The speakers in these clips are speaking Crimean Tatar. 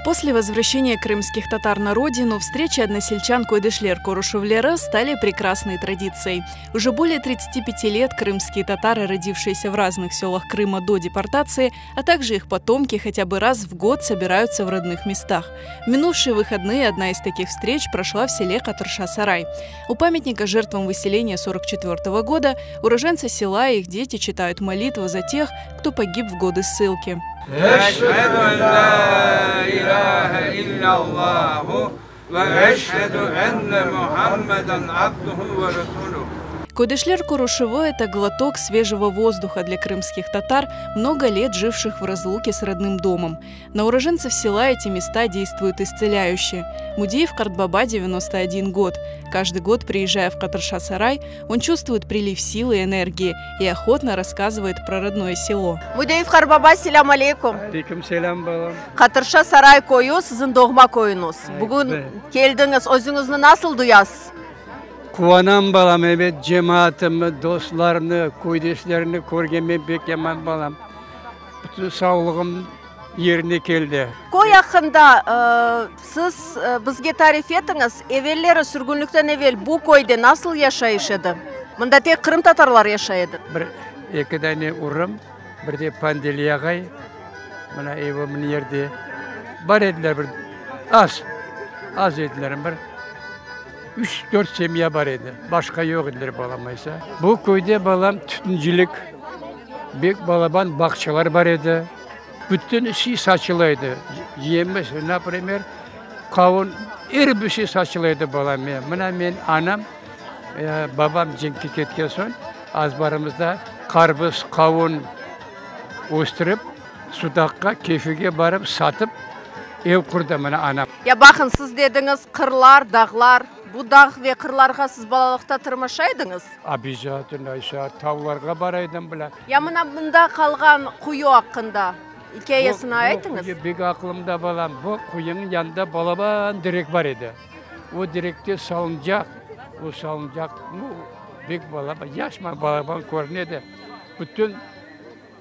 После возвращения крымских татар на родину встречи односельчан Койдышлер Корушевлера стали прекрасной традицией. Уже более 35 лет крымские татары, родившиеся в разных селах Крыма до депортации, а также их потомки хотя бы раз в год собираются в родных местах. В минувшие выходные одна из таких встреч прошла в селе Катырша-Сарай. У памятника жертвам выселения 44 года уроженцы села и их дети читают молитву за тех, кто погиб в годы ссылки. Eşhedü en lâ ilâhe illâllâhu ve eşhedü enne Muhammeden abduhu ve resuluhu. Койдышлер Курушево – это глоток свежего воздуха для крымских татар, много лет живших в разлуке с родным домом. На уроженцев села эти места действуют исцеляюще. Мудеев Картбаба 91 год. Каждый год, приезжая в Катырша-Сарай, он чувствует прилив силы и энергии и охотно рассказывает про родное село. Mudeyev qartbaba, selâm aleyküm. Aleyküm selâm, balam. Qatırşa Saray köyü siziñ doğma köyüñiz. Bugün keldiñiz, özüñizni nasıl duyasız? Quvanam, balam, ebet, cemaatımnı, dostlarnı, köydeşlerni körgeme pek yaman, balam. Bütün sağlığım yerine keldi. Köy aqqında siz bizge tarif etiñiz. Evelleri, sürgünlikten evel bu köyde nasıl yaşayış edi? Mında tek qırımtatarlar yaşay edi. Bir, eki dane urum, bir de Pandeli ağay, mına evi mına yerde bar ediler bir, az, az ediler, bir üç, dört semya bar edi, başqa yoq ediler balam aysa. Bu köyde balam tütüncilik, bek balaban bağçalar bar edi. Bütün şey saçıla edi, yemiş, naprimer, qavun, er bir şey saçıla edi balam. Mına men anam, babam cenkke ketken soñ, azbarımızda qarbız, qavun östürip, Sudaqqa, Kefege barıp satıp, ev qurdı mına anam. Ya baqıñ, siz dediñiz, qırlar, dağlar. Bu dağ ve qırlarğa siz balalıqta tırmaşa ediñiz? Obязательно, Ayşe, tavlarğa bara edim bile. Ya mına mında qalğan quyu aqqında ikâyesini aytıñız. Bu quyu bek aqlımda, balam. Bu quyunıñ yanında balaban direk bar edi. O direkte salıncaq, o salıncaq, nu, bek balaban, yaşman balaban körüne edi. Bütün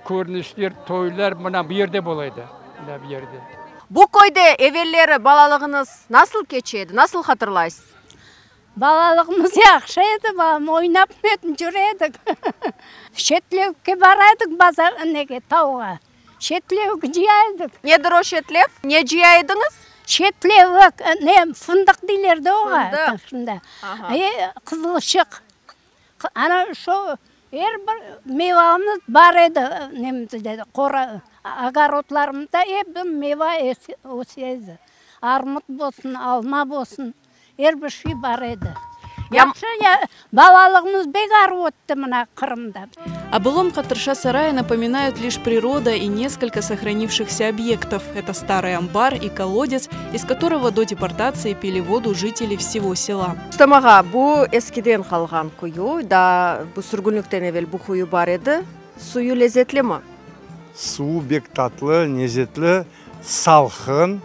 körünişler, toylar mına bu yerde bola edi, mına bu yerde. Bu köyde evelleri balalığıñız nasıl keçe edi, nasıl hatırlaysız? Balalığımız yahşı edi, balam, oynap netip yüre edik. Şetlevke bara edik bazar, nege, tauğa. Şetlevik cıya edik. Nedir o şetlev? Ne cıya ediñiz? Şetlevik, ne, fındıq deyler de oğa. Fındıq. Şunda. E, qızılışıq. Ana şu er bir meyvamız bar edi, nemizde, qora, ogorodlarımızda ep bir meyva öse edi. Armut bolsun, alma bolsun. Er bir şey bar edi. Yahşı, balalığımız bek arı ötti mına Qırımda. О былом Катырша-Сарае напоминают лишь природа и несколько сохранившихся объектов. Это старый амбар и колодец, из которого до депортации пили воду жители всего села. Rustem ağa, bu eskiden qalğan quyu, daa bu sürgünlikten evel bu quyu bar edi. Suyu lezetlimi? Suvu bek tatlı, lezetli, salqın.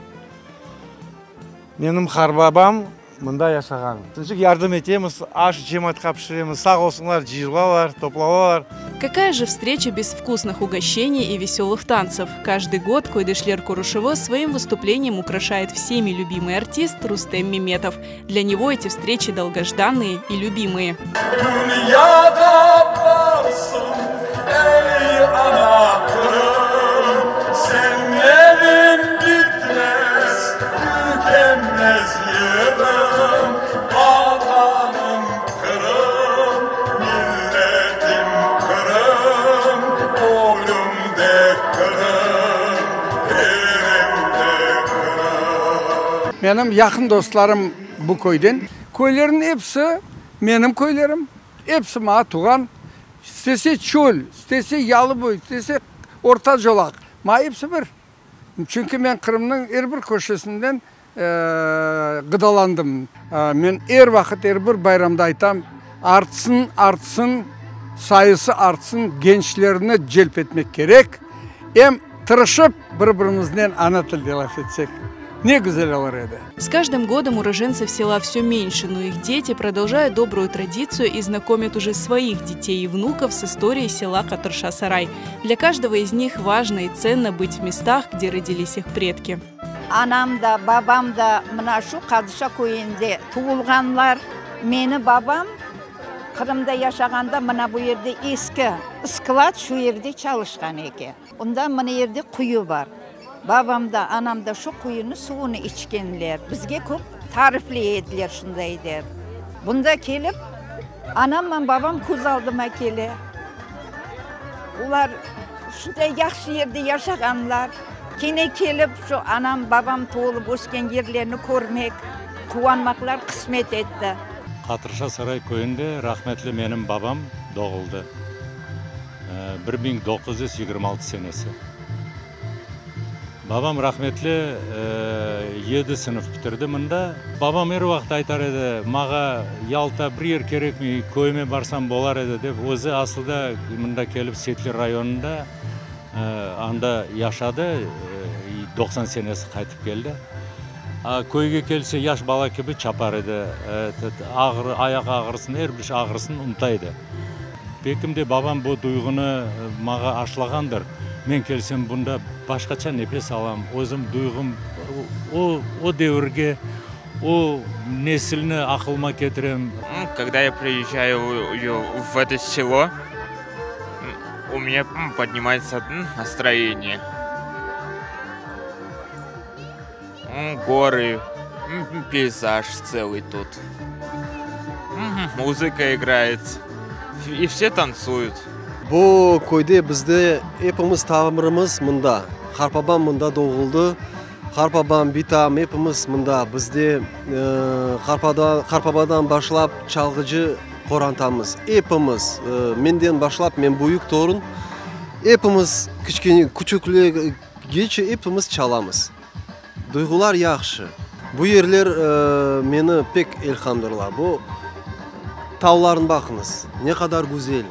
Menim qarbabam mında yaşağan. Tınçıq yardım etemiz, aş cemaatqa pişiremiz, sağ olsunlar, cıyılalar, toplanalar. Какая же встреча без вкусных угощений и веселых танцев? Каждый год Койдышлер Курушево своим выступлением украшает всеми любимый артист Рустем Меметов. Для него эти встречи долгожданные и любимые. Dünyada barsıñ, ey ana Qırım, Sen menim bitmez, tükenmez yırım, Vatanım Qırım, milletim Qırım, Ölüm de Qırım, tirim de Qırım. Menim yaqın dostlarım bu köyden. Köylerniñ episi menim köylerim, episi maña tuvğan. İstese çöl, istese Yalıboy, istese Orta Colaq, maña episi bir. Çünki men Qırımnıñ er bir köşesinden ğıdalandım. Men er vaqıt, er bir bayramda aytam, artsın, artsın, sayısı artsın, gençlerni celp etmek kerek. Em tırışıp bir-birimiznen ana tilde laf etsek, ne güzel olur edi. С каждым годом уроженцев села все меньше, но их дети продолжают добрую традицию и знакомят уже своих детей и внуков с историей села Катырша-Сарай. Для каждого из них важно и ценно быть в местах, где родились их предки. Anam da, babam da mına şu Qadışa köyünde tuvulğanlar. Meni babam Qırımda yaşağanda mına bu yerde eski sklad şu yerde çalışqan eken. Onda mına yerde quyu bar. Babam da, anam da şu quyunı suvunı içkenler. Bizge köp tarifley ediler şunday dep. Bunda kelip, anamman babam köz aldıma kele. Olar şunday yahşı yerde yaşağanlar. Kene kelip şu anam, babam tuvulıp ösken yerlerini körmek, quvanmaqlar qısmet etti. Qatırşa Saray köyünde rahmetli menim babam doğuldı. 1926 senesi. Babam rahmetli yedi sınıf bitirdi mında. Babam er vaqıt aytar edi, mağa Yalta bir yer kerekmey, köyüme barsam bolar edi dep. Özü aslı da mında kelip Setli rayonında anda yaşadı, 90 senesi qaytıp keldi. Köyge kelse yaş bala kibi çapar edi, ağrı, ayaq ağrısını, er bir şey ağrısını unuta edi. Belkim de babam bu duyğunı mağa aşlağandır. Men kelsem bunda başqaça nefes alam, özüm duyğum, o, o devirge, o nesilni aqılıma ketirem. Когда я приезжаю в это село, у меня поднимается настроение. Горы, пейзаж целый тут. Музыка играет, и все танцуют. Bu köyde bizde epimiz tamırımız mında. Qartbabam mında doğuldı. Qartbabam, bitam epimiz mında. Bizde qartbabadan başlap çalğıcı qorantamız. Epimiz, menden başlap, men büyük torun, epimiz kiçkene, küçüklergece epimiz çalamız. Duyğular yahşı. Bu yerler meni pek ilhamdırla. Bu tavlarnı baqıñız, ne qadar güzel.